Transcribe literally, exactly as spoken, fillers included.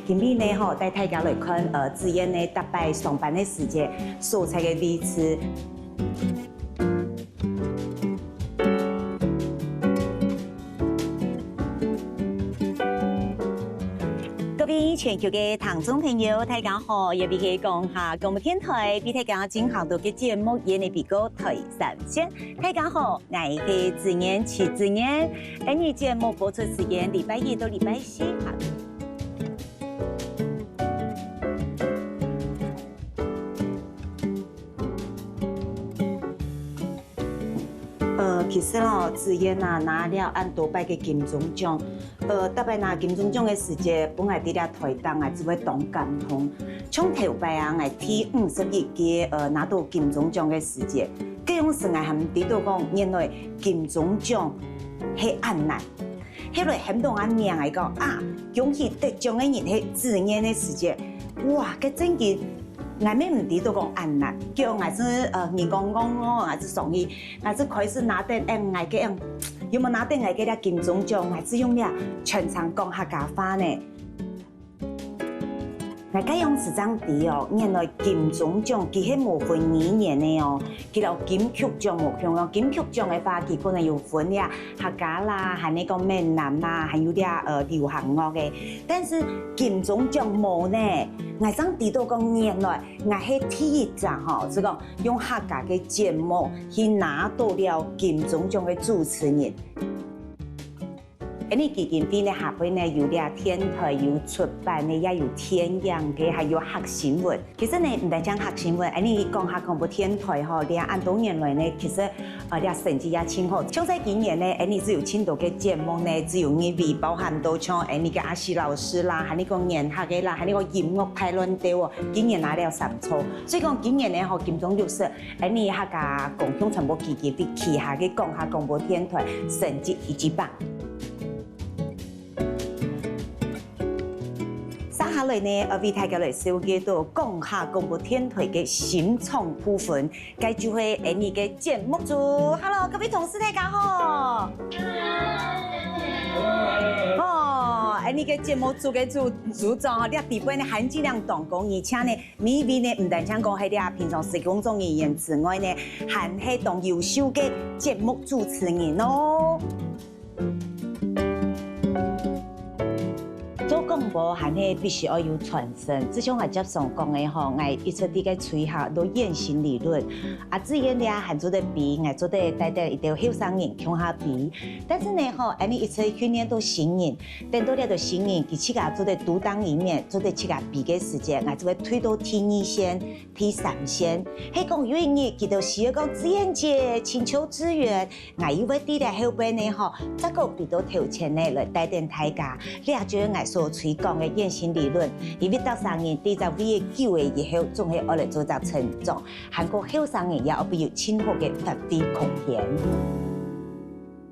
今晡日呢吼，帶大家來看，呃，子燕呢逐擺上班个時節所在个位置。各位全球个聽眾朋友，大家好！這位係講客廣播電臺，為大家進行到个節目，今晡日比較台三線。大家好，𠊎係子燕，徐子燕。𠊎等節目播出時間，禮拜一到禮拜四下晡。 呃，其實哦，子燕啊，拿了恁多擺个金鐘獎，呃，逐擺拿金鐘獎个時節，本來在這臺東啊，就會當感動。像頭擺啊，𠊎第五十一屆，呃，拿到金鐘獎个時節，該央時𠊎還毋知道講，原來金鐘獎係恁難。 後來喊到𠊎名，𠊎講啊，恭喜得獎个人係子燕个時節，哇，該正經，𠊎乜毋知道講恁難，叫𠊎係，呃，人講戇戇，𠊎係上去，𠊎係開始拿等，嗯，𠊎个，嗯，有無拿等𠊎个這金鐘獎，𠊎係用這全程講客家話呢。 𠊎該央時正知哦，原來金鐘獎佢係無分語言个哦，佢摎金曲獎無共樣。金曲獎个話，佢可能有分這客家啦，還係講閩南啦，還有這，呃，流行樂个。但是金鐘獎無呢，𠊎正知道講原來𠊎係第一隻吼，係講用客家个節目去拿到了金鐘獎个主持人。 𠊎等基金會呢下背呢有這電臺，有出版个，也有電影个，還有客新聞。其實呢，毋單淨客新聞，𠊎等講客廣播電臺吼，這恁多年來呢，其實，呃，這成績也盡好。像在今年呢，𠊎等就有盡多个節目呢，就有入圍，包含到像𠊎等个阿西老師啦，還有講年客个啦，還有講音樂大亂鬥哦，今年拿了三座。所以講今年呢，吼，金鐘六十 𠊎等客家公共傳播基金會旗下个講客廣播電臺成績一級棒。接下來呢，愛為大家來紹介到講客廣播電臺个新創部分，該就係𠊎等个節目組。Hello，各位同事，大家好。哦，𠊎等个節目組个組，組長哦，這底背呢，含金量當高，而且呢， 每位呢，毋單淨講係這平常時工作人員之外呢，還係當優秀个節目主持人哦。做廣播還係必須愛有傳承，就像𠊎輒常講个吼，𠊎一直在該推行到原型理論。啊，子燕這還做得比，𠊎做得帶等一兜後生人共下比。但是呢，吼，𠊎等一直訓練到新人，等到這兜新人，佢自家做得獨當一面，做得自家比个時節，𠊎就會退到第二線。 第三線，係講有一日佢兜需要講，子燕姐，請求支援，𠊎又會在這後背呢吼，再過飛到頭前呢來帶等大家。這就係𠊎所推廣个原型理論，因為逐儕人在這位久了以後，總係愛來做隻成長，還過後生人也愛有盡好个發揮空間。